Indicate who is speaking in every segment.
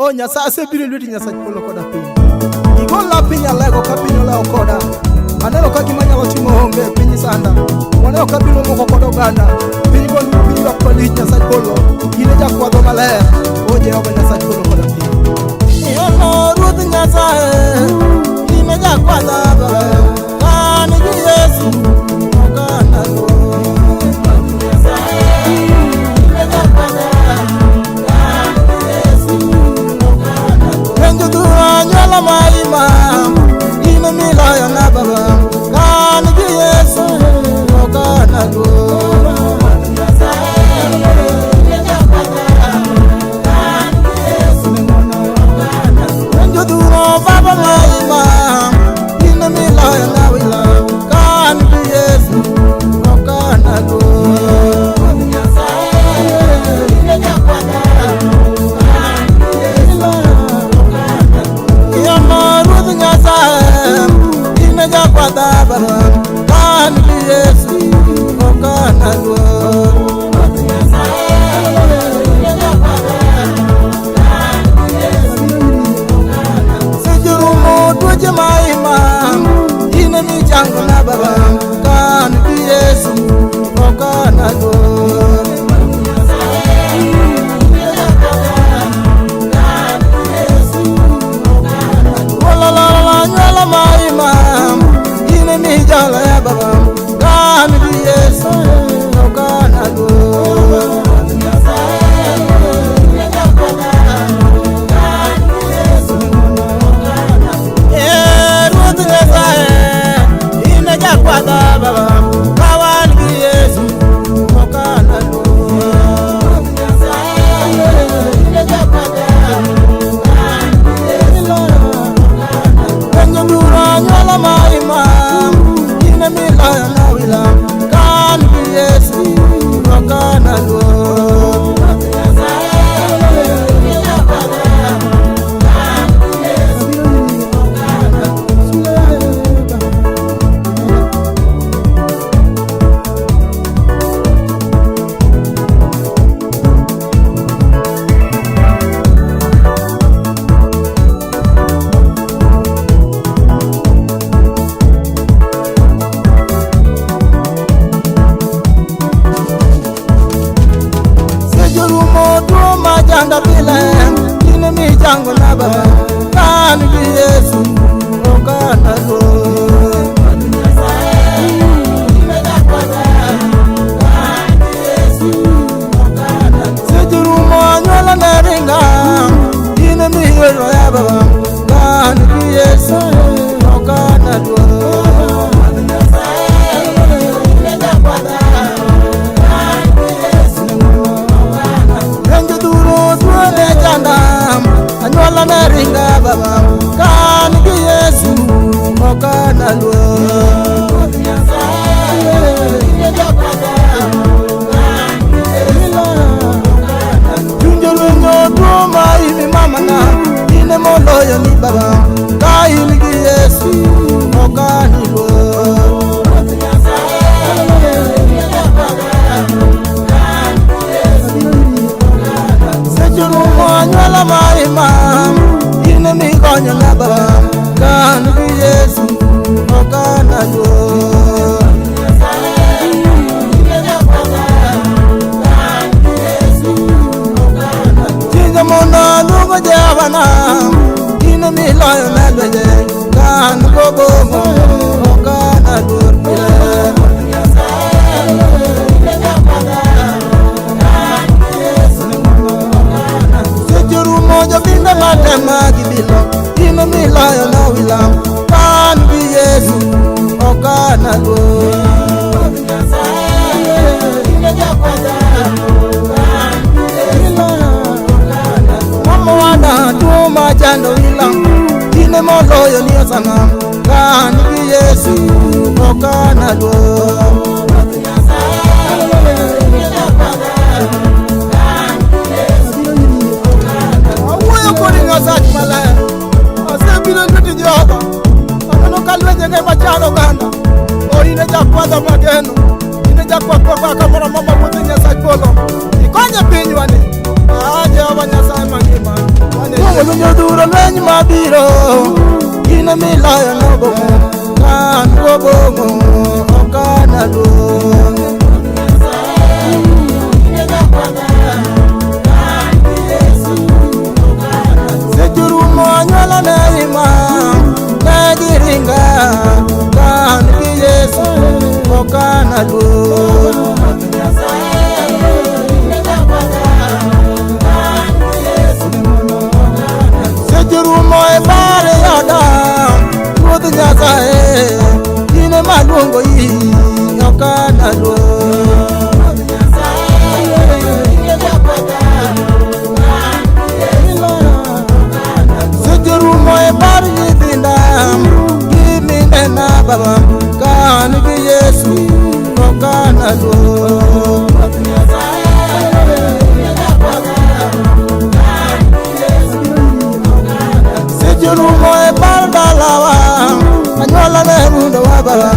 Speaker 1: O Nyasaye, asebiro e lweti Nyasach polo koda piny. Igola piny alego ka piny olewo koda. Aneno ka gima anyalo timo onge, piny sanda. Waneno ka biro moko kod oganda. Piny go nduru, piny ywak malich Nyasach polo. In e jakwadhwa maler. O Jehova Nyasach polo koda piny. Iholo Ruoth Nyasaye, in e jakwadha maber. An gi Yesu, ok analuor. Penjo dhura nywala maima, in miloyo na baba, an gi Yesu, ok analuor. Penjo dhura baba maima, in miloyo na wila, an gi Yesu, ok analuor. Yama Ruoth Nyasaye, in e jakwadha baba, an gi Yesu, ok analuor. Seche rumo tuoche maima, in emichango na baba, ka an gi Yesu, ok analuor. Olololo nywala maima, in emijalo ya baba, ka an gi Yesu, ok analuor. Eh, Ruoth Nyasaye, in e jakwadha baba, ka wan gi Yesu, ok analuor. Penjo dhura nywala maima, in emiloyo na wila, ka an gi Yesu, ok analuor. Seche rumo tuo machanda pile, in emichango na baba, ka an gi Yesu, ok analuor. Seche rumo anyuola ne ringa, in emiyuero ya baba, ka an gi Yesu, ok analuor. Penjo dhuro tuo ne chanda, anyuola ne ringa baba, ka an gi Yesu, ok analuor. Winjo lwenyo tuo maimi mamana, in emoloyo ni baba, ka in gi Yesu, ok aniluor. Seche rumo anyuola maima, in emikonyo na baba, ka an gi Yesu, ok analuor. Chinja mondo aluongo Jehova in emiloyo na lwenje, ka an gobong'o, ok analuor pile. Seche rumo jobinde matema gi bilo, in emiloyo na wila, ka an gi Yesu, ok analuor. Mama wada tuo machando ila, in emoloyo ni osana, ka an gi Yesu, ok analuor. Awuoyo kodi Nyasach maler, asebiro e lweti Jehova, aneno ka lwenjege machando oganda. O in e jakwadha mageno, in e jakwath kamoro amora mawuothe Nyasach polo. Ikonye pinywani, ah Jehova Nyasaye mangima. Wane Aluongo lwenje dhuro lweny mabiro in emiloyo nobong'o kan gobong'o ok analuor. Seche rumo anyuola ne ima ne giringa kan gi Yesu ok analuor. Seche rumo e bar yoda Ruoth Nyasaye in ema aluongo i ok analuor. Seche rumo e bar nyithinda gi minena baba ka an gi Yesu ok analuor. Seche rumo e bar dalawa anyuola ne rundowa baba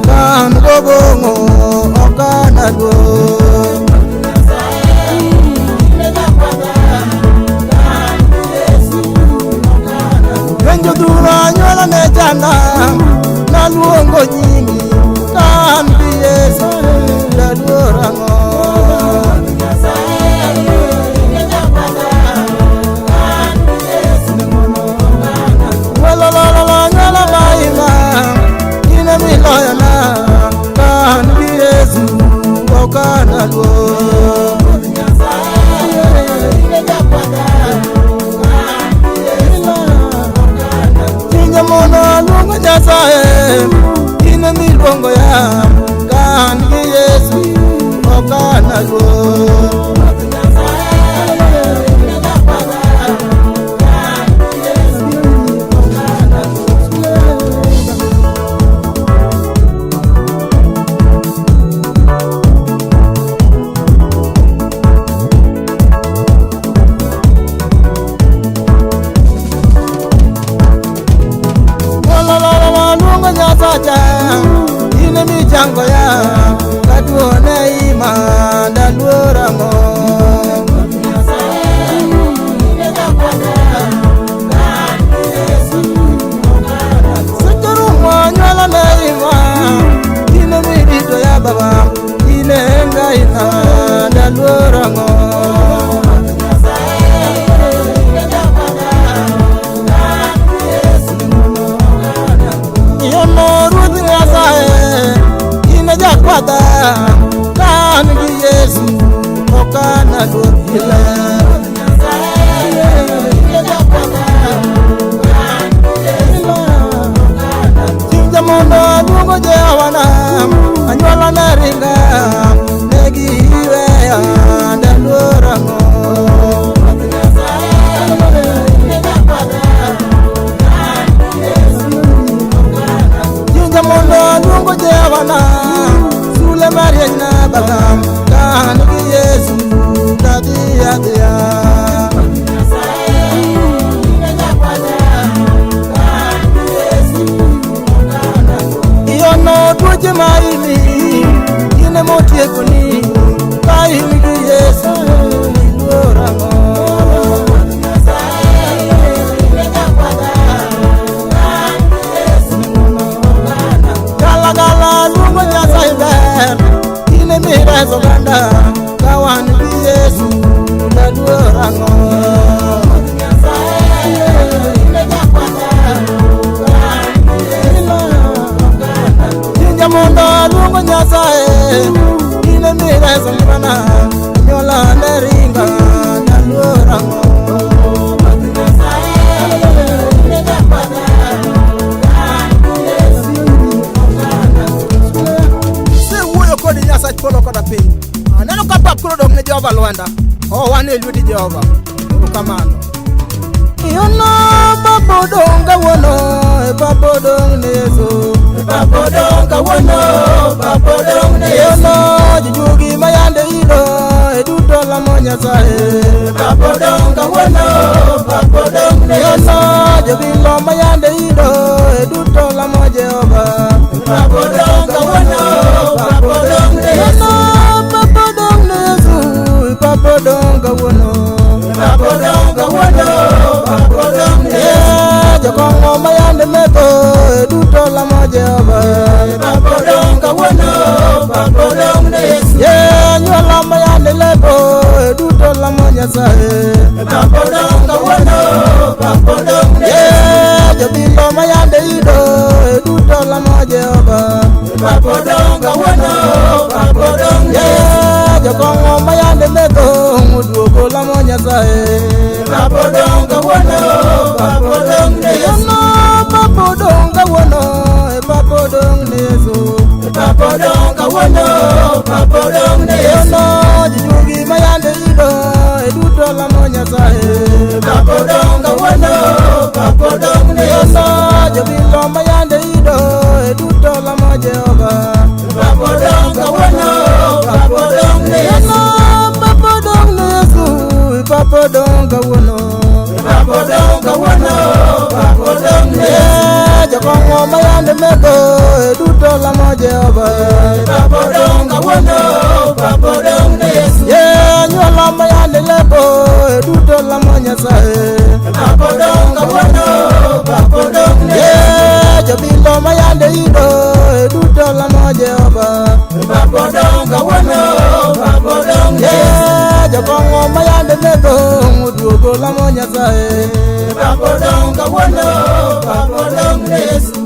Speaker 1: ka an gobong'o ok analuor. Penjo dhuro anyuola ne chanda naluongo nyingi ka an gi Yesu daluor ang'o. Welololo anyuola maima in emiloyona ka an gi Yesu ok analuor. Chunya mono aluongo Nyasaye in emiluongo ya ka an gi Yesu ok analuor. Lolololo luongo Nyasacha in emichango ya katuo ne ima daluor ang'o. Seche rumo anyuola ne ima in emirito ya baba in e Ngaina daluor ang'o. Yono Ruoth Nyasaye in e jakwadha ka an gi Yesu ok analuor pile. Chunya mondo aluongo Jehovana anyuola ne ringa ne giweya daluor ang'o. Chunya mondo aluongo Jehovana sule marieny baba ka an gi Yesu tadhi adhiya. Iyono tuoche maimi in emotiekoni ka in gi Yesu iluor ang'o. Galagala luongo Nyasaye ber in emireso oganda ka wan gi Yesu daluor ang'o. Chunya mondo aluongo Nyasaye in emireso ngimana anyuola ne ringa daluor ang'o. Asewuoyo kodi Nyasach polo koda piny. Aneno ka pap koro odong' ne Jehova lwanda. Oh, wan e lweti Jehova. Erokamano. Iyono pap odong' kawuono, e pap odong' ne Yesu. E pap odong' kawuono, pap odong' ne Yesu. Iyono jojuogi ma yande ilo, e duto lamo Nyasaye. E pap odong' kawuono, pap odong' ne Yesu. Iyono jobilo ma yande ilo, e duto lamo Jehova. E pap odong' kawuono, pap odong' ne Yesu. Iyono pap odong' ne Yesu, e pap odong' kawuono. E pap odong' kawuono, pap Nyasaye.
Speaker 2: Pap odong' kawuono, pap odong' ne
Speaker 1: Ye jobilo ma yande ido e duto lamo Jehova.
Speaker 2: Pap odong' kawuono, pap odong' ne
Speaker 1: Ye jokong'o ma yande metho oduogo lamo Nyasaye.
Speaker 2: Pap odong' kawuono, pap odong' ne Yesu.
Speaker 1: Yono pap odong' kawuono, e pap odong' ne Yesu.
Speaker 2: Pap odong' kawuono, pap odong' ne Yesu.
Speaker 1: Yono jijugi ma yande ido e duto lamo Nyasaye.
Speaker 2: Pap odong' kawuono, pap odong' ne Yesu.
Speaker 1: Yono jobilo ma yande ido e duto lamo Jehova.
Speaker 2: Pap odong' kawuono, pap odong' ne Yesu.
Speaker 1: Yono pap odong' ne Yesu, pap odong' kawuono.
Speaker 2: Pap odong' kawuono, pap odong' ne Yesu.
Speaker 1: Ye jokong'o ma yande metho e duto lamo Jehova.
Speaker 2: Pap odong' kawuono, pap odong' ne Yesu.
Speaker 1: Ye anyuola ma yande lebo e duto lamo Nyasaye.
Speaker 2: Pap odong' kawuono, pap odong' ne
Speaker 1: Ye
Speaker 2: Yesu.
Speaker 1: jobilo ma yande ido e duto lamo Jehova.
Speaker 2: Pap odong' kawuono, pap odong' ne
Speaker 1: Ye
Speaker 2: Yesu.
Speaker 1: jokong'o ma yande metho oduogo lamo Nyasaye.
Speaker 2: Pap odong' kawuono, pap odong' ne Yesu.